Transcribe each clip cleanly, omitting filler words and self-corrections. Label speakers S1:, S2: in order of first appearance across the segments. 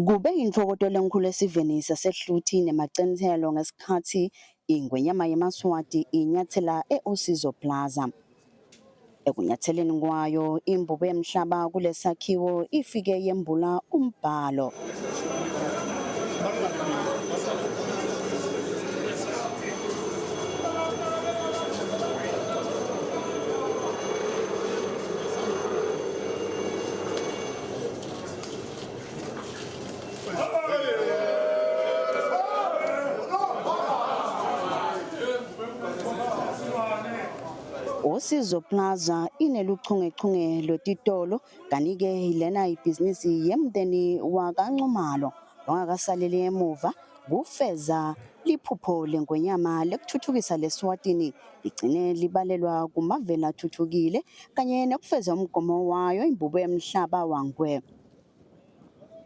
S1: Kube yintfokoto lenkhulu esiveni saseHluthi nemaCenthelo ngesikhatsi iNgwenyama yemaSwati inyatsela e-Usizo Plaza. Ekunyatseleni kwayo imbube yemhlaba kulesakhiwo ifike yembula umbhalo. Usizo Plaza ineluchungechunge lwetitolo kanti-ke lena ibhizinisi yemndeni wakaNxumalo longakasaleli emuva kufeza liphupho lengwenyama lekuthuthukisa leSwatini ligcine libalelwa kumave lathuthukile kanye nekufeza umgomo wayo imbube yemhlaba wangwe.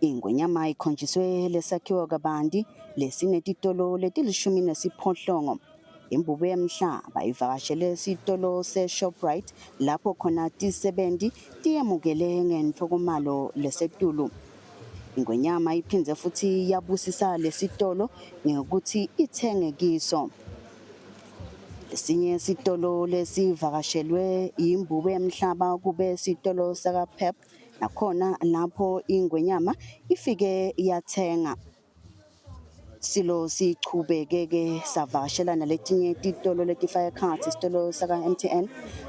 S1: Ingwenyama ikhonjiswe lesakhiwo kabanti lesinetitolo letilishumi nesiphohlongo. Imbube yemhlaba ivakashele sitolo se-Shoprite lapho khona tisebenti tiyemukele ngentfokomalo lesetulu. Ingwenyama iphindze futsi yabusisa lesitolo ngekutsi itsenge kiso. Lesinye sitolo lesivakashelwe yimbube yemhlaba kube sitolo saka-Pep Nakhona lapho ingwenyama ifike yathenga. Silo sichubeke-ke savakashela naletinye titolo letifaka ekhatsi isitolo saka-MTN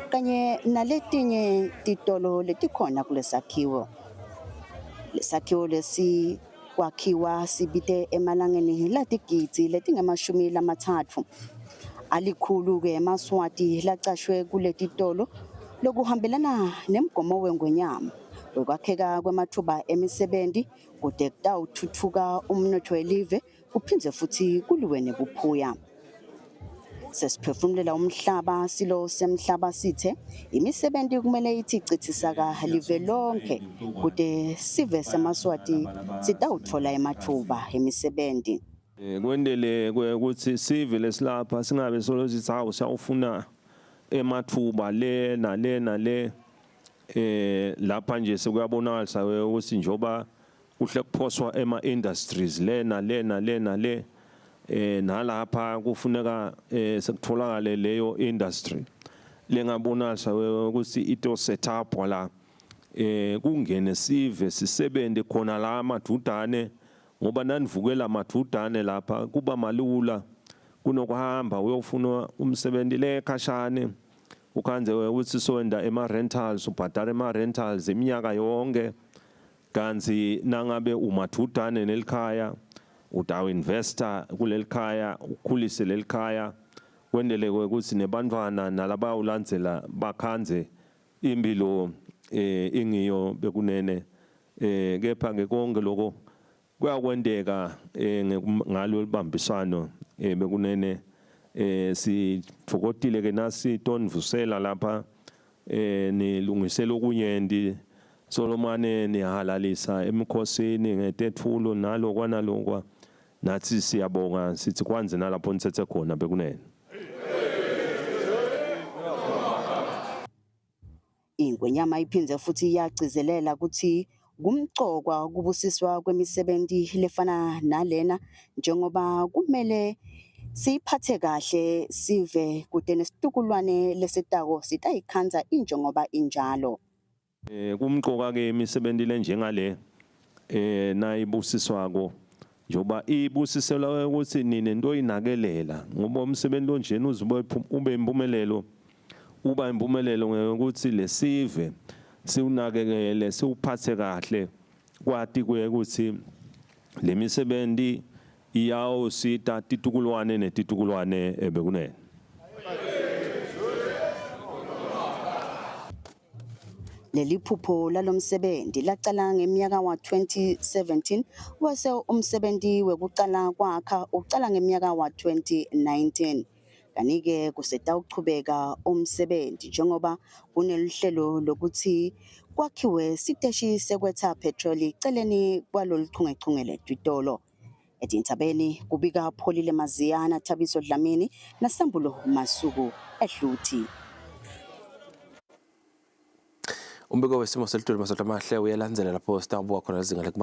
S1: kanye naletinye titolo letikhona kulesakhiwo. Lesakhiwo lesi kwakhiwa sibite emalangeni latigidzi letingemashumi lamathathu. Alikhulu-ke emaSwati lacashwe kuletitolo lokuhambelana nemgomo wengwenyama wekwakheka kwematfuba emisebenti kute kutawutfutfuka umnotfo welive kuphindze futsi kuliwe nebuphuya. Sesiphefumulela umhlaba silo semhlaba sithe imisebenti kumele ithi cithisaka live lonke kute sive semaSwati sitawutfola ematfuba emisebenti.
S2: Eh, kwendele ukuthi sive lesilapha singabe solo sithi hawu siyawufuna emathuba le nale nale eh lapha nje sekuyabonakalisa ukuthi njoba kuhle kuphoswa ema industries le nale nale nale eh nalapha kufuneka eh sekutholakale leyo industry lengabonakala ukuthi ito set up la eh kungene sive sisebenze khona la madudane ngoba nanivukela madudane lapha kuba malula kunokuhamba uyofuna umsebenzi le khashane ukhanze ukuthi sowenda ema rentals ubhadala ema rentals iminyaka yonke kanti nangabe umadudane nelikhaya utawu investor kulelikhaya ukhulise lelikhaya kwendele ukuthi nebantwana nalabawulandzela bakhandze impilo eh ingiyo bekunene eh kepha ke konke lokho kuyakwenteka eh ngalo libambiswano eh bekunene eh sitfokotile ke nasi tonvusela lapha eh nilungisela okunyenti solomane nihalalisa emikhosini ngetetfulo nalokwa nalokwa nathi siyabonga sithi kwanze nalapho nithethe khona bekunene
S1: Ingwenyama iphindze futhi yagcizelela kutsi kumcokwa kubusiswa kwemisebenti lefana nalena njengoba kumele siyiphathe kahle sive kute nesitukulwane lesitako sitayikhandza injengoba injalo.
S2: Eh kumqoka ke imisebenzi lenjengale eh nayibusiswako njengoba ibusiselwa ukuthi nine nto inakelela ngoba umsebenzi lonjena uze ube impumelelo uba impumelelo ngokuthi lesive siwunakekele siwuphathe kahle kwati kuye ukuthi lemisebenzi iyawusita titukulwane netitukulwane ebekunene.
S1: Leli phupho lalomsebenzi lacala ngeminyaka wa-2017 wase umsebenzi wekucala kwakha ucala ngeminyaka wa-2019. Kanti-ke kusetawuchubeka umsebenzi njengoba kuneluhlelo lokuthi kwakhiwe siteshi sekwetha petroli celeni kwalolu chungechunge letitolo. Etintsabeni kubika Pholile Maziyana, Thabiso Dlamini naSambulo Masuku eHluthi.
S3: Umbiko wesimo selitulu masotho amahle uyalandzela lapho sitawubuka khona lizinga.